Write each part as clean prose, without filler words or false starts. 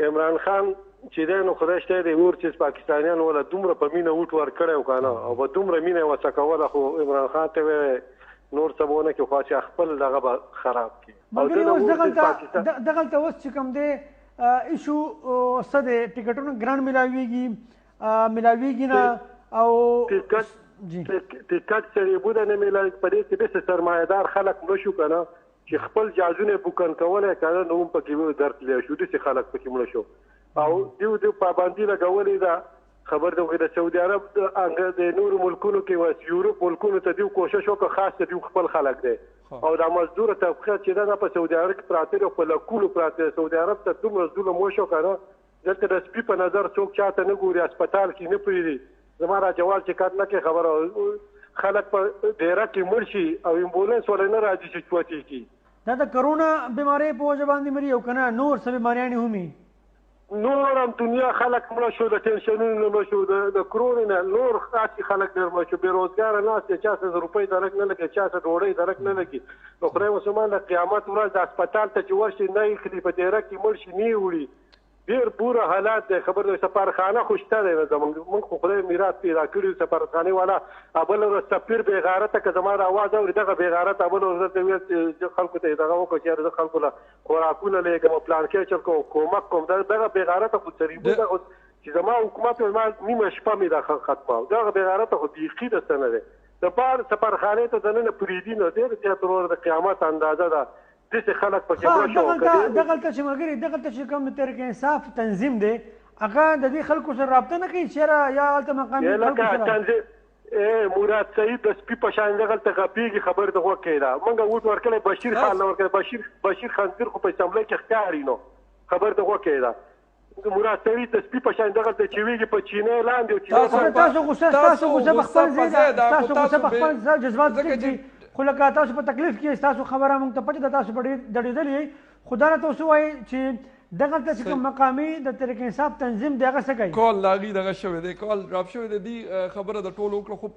عمران خان چې دی نو خدای شته دی اور چې پاکستانیانو ولا دومره په مینه ووټ ورکړی و که نه، او په دومره مینه یې ورڅه کوله، خو عمران خان ته ویې نور څه به ونه کړي، خو چې خپل دغه به خراب کړي. ملګري اوس دغلته دغلته اوس چې کوم دی ایشو څه دی، ټیکټونه ګران ملاویږي ملاویږي نه، او ټیکټ سړي بوده نه ملاوي. په دې کې داسې سرمایهدار خلک مړه شو که نه چې خپل جهازونه یې بوکن کولی که نه، نو هم پکې درتلی شو، داسې خلک پکې مړه شو. او دیو پابندي لګولې ده، خبر ده د سعودي عرب د نورو ملکونو کې وس یورپ ملکونو ته دیو کوشش وکړ، خاص دیو خپل خلک دی. او دا مزدور طبقه چې ده په سعودي عرب کې پراته دي، په لکونو پراته دي. سعودي عرب ته دومره ظلم وشو که نه، دلته د سپي په نظر څوک چاته نه ګوري، هسپتال کې نه پرېږدي. زما را جوال چې کار نه کوي خبره، خلک په ډېره کې مړ شي او امبولانس ولا نه راځي چې چوتې کړي. دا د کرونا بیمارۍ په وجه باندې مري او که نه نور څه بیماریانې هم وي؟ نور هم دنیا خلک مړه شو، د ټینشنونو نه مړه شو، د کرونا نه نور خاص خلک ډېر مړه شو، بېروزګاره ناست دی، چا څه روپۍ درک نه لګي، چا څه ډوډۍ درک نه لګي. نو خدای مسلمان د قیامت ورځ د هسپتال ته چې ورشي نه یې خلي، په دېره کې مړ شي نه یې وړي. ډېر بوره حالات دی. خبر دی سفارخانه خو شته دی، زمونږ موږ خو خدای میراث پیدا کړي سفارتخانې والا. بله ورځ سفیر بېغیرته که زما د اواز اوري، دغه بېغیرته بله ورځ ته ویل چې خلکو ته یې دغه وکړه چې یاره زه خلکو له خوراکونه لېږم او پلان کې چل کوم، کومک کوم. دغه بېغیرته خو څریبو دغه چې زما حکومت ما نیمه شپه مې دا ختمه، دغه بېغیرته خو بیخي د څه نه دی. د بار سفارخانې ته دننه پرېږدي نو ډېر زیات ورور د قیامت اندازه ده، داسې خلک پکې مړه شو. دغلته چې ملګري دغلته چې کوم تحریک انصاف تنظیم دی، هغه د دې خلکو سره رابطه نه کوي چې یاره یا هلته مقامي خلکو سره تنظیم مراد سعید د سپي په شان دغلته غپېږي، خبر د غوږ کې ده. موږ ووټ ورکړی بشیر خان نه ورکړی، بشیر خنزیر خو په اسمبلۍ کې ښکاري، نو خبر د غوږ کې ده. مراد سعید د سپي په شان دغلته چې ویږي په چینې لاندې او چینې تاسو غوسه تاسو غوسه په خپل ځای ده، تاسو غوسه په خپل ځای جذبات دي، خو لکه تاسو په تکلیف کې تاسو خبره موږ ته پته ده، تاسو په ډېر دړېدلي یئ. خو دا راته اوس ووایئ چې دغلته چې کوم مقامي د تحریک انصاف تنظیم دی هغه څه کوي؟ کال د هغوی دغه شوی دی، کال ډراپ شوی دی. دې خبره د ټولو وکړه، خو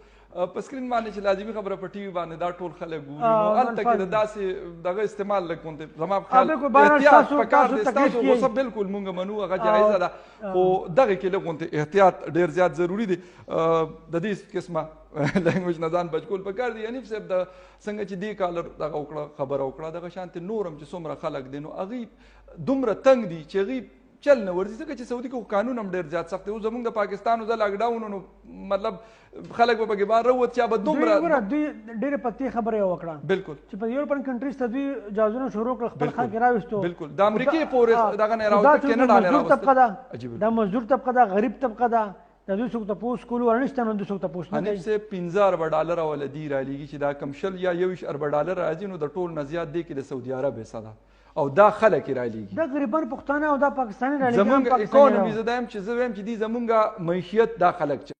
په سکرین باندې چې لازمي خبره په ټي وي باندې دا ټول خلک ګوري، نو هلته کې د داسې دغه استعمال لږ غوندې زما په خیال احتیاط پکار دی. ستاسو غوسه بالکل مونږ منو، هغه جایزه ده، خو دغه کې لږ غوندې احتیاط ډېر زیات ضروري دی. د دې قسمه لینګویج نه ځان بچ کول پکار دی. حنیف صاحب د څنګه چې دې کالر دغه وکړه خبره وکړه، دغه شانتې نور هم چې څومره خلک دي نو هغوی دومره تنګ دي چې هغوی چل نه ورځي، ځکه چې سعودي کې خو قانون هم ډېر زیات سخت دی. اوس زمونږ د پاکستان زه لاکډاون نو مطلب خلک به پکې بهر راووت، چا به دومره دوی ډېرې پتې خبرې وکړه. بالکل چې په یورپین کنټریز ته دوی جهازونه شروع کړل، خپل خلک یې راوستو. بالکل د امریکې پورې دغه نه راوستل، کینیډا نه راوستل. دا مزدور طبقه ده، غریب طبقه ده، د دوی څوک تپوس کولو ور نشته، نو دوی څوک تپوس نه کوي. حنیف صاحب 5 اربه ډالر ولا دی رالیږي چې دا کم 20 یا 21 اربه ډالر راځي، نو د ټول نه زیات دی کې د سعودي عرب حصه ده او دا خلک یې رالیږي. دا غریبان پښتانه او دا پاکستاني رالیږي. زمونږ اکانومي زه دا یم چې زه وایم چې دی زمونږ معیشت دا خلک